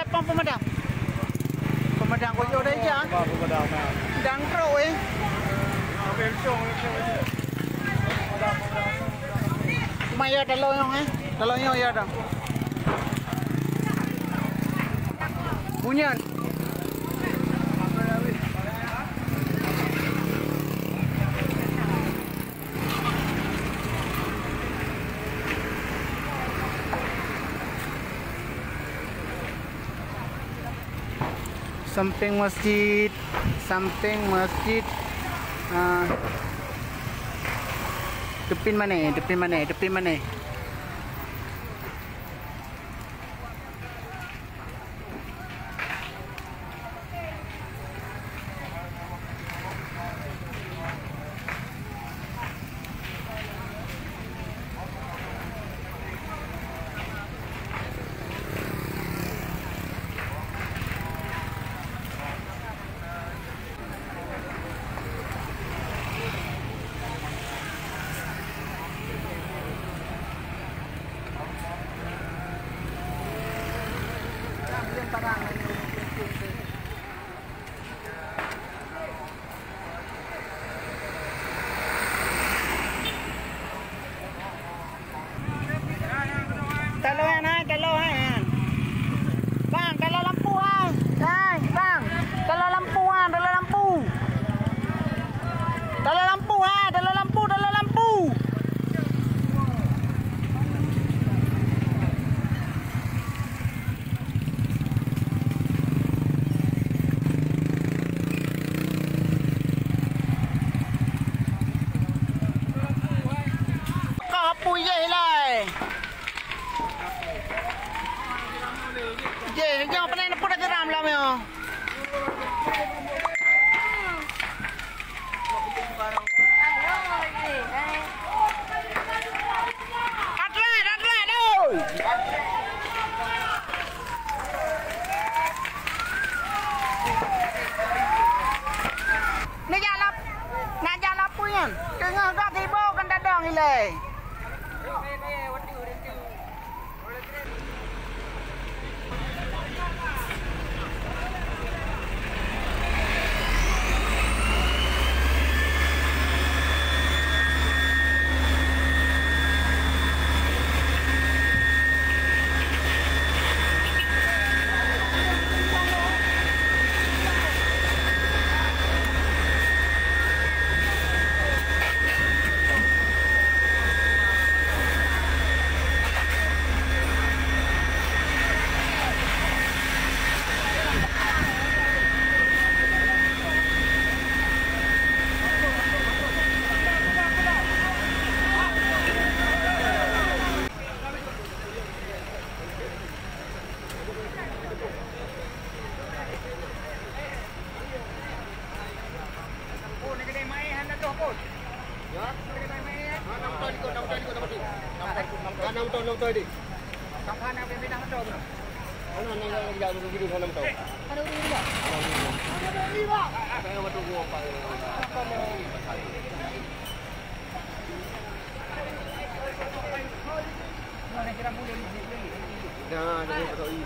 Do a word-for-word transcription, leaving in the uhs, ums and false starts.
Bang pemadam. Pemadam kuyuh dah ija. Dang trok, eh. Cuma ya dalam nyong, eh. Dalam nyong ya dah. Bunyan. Sampéng masjid, sampéng masjid. Ah. Teupin mané, teupin mané, teupin mané. Taloe nyan hai, taloe nyan hai. Bang, taloe lampu hai. Hai, bang. Taloe lampu hai, taloe lampu. Taloe lampu hai, taloe lampu, taloe lampu. Ka apui jih ilai. Jih, jih, panai neupeuet lam nyoe. Atlet, atlet, doi! Neujak lap-, neujak lapui nyan. Teungoh gak tiboh kan dadong ilée. Nah, jadi betul ini.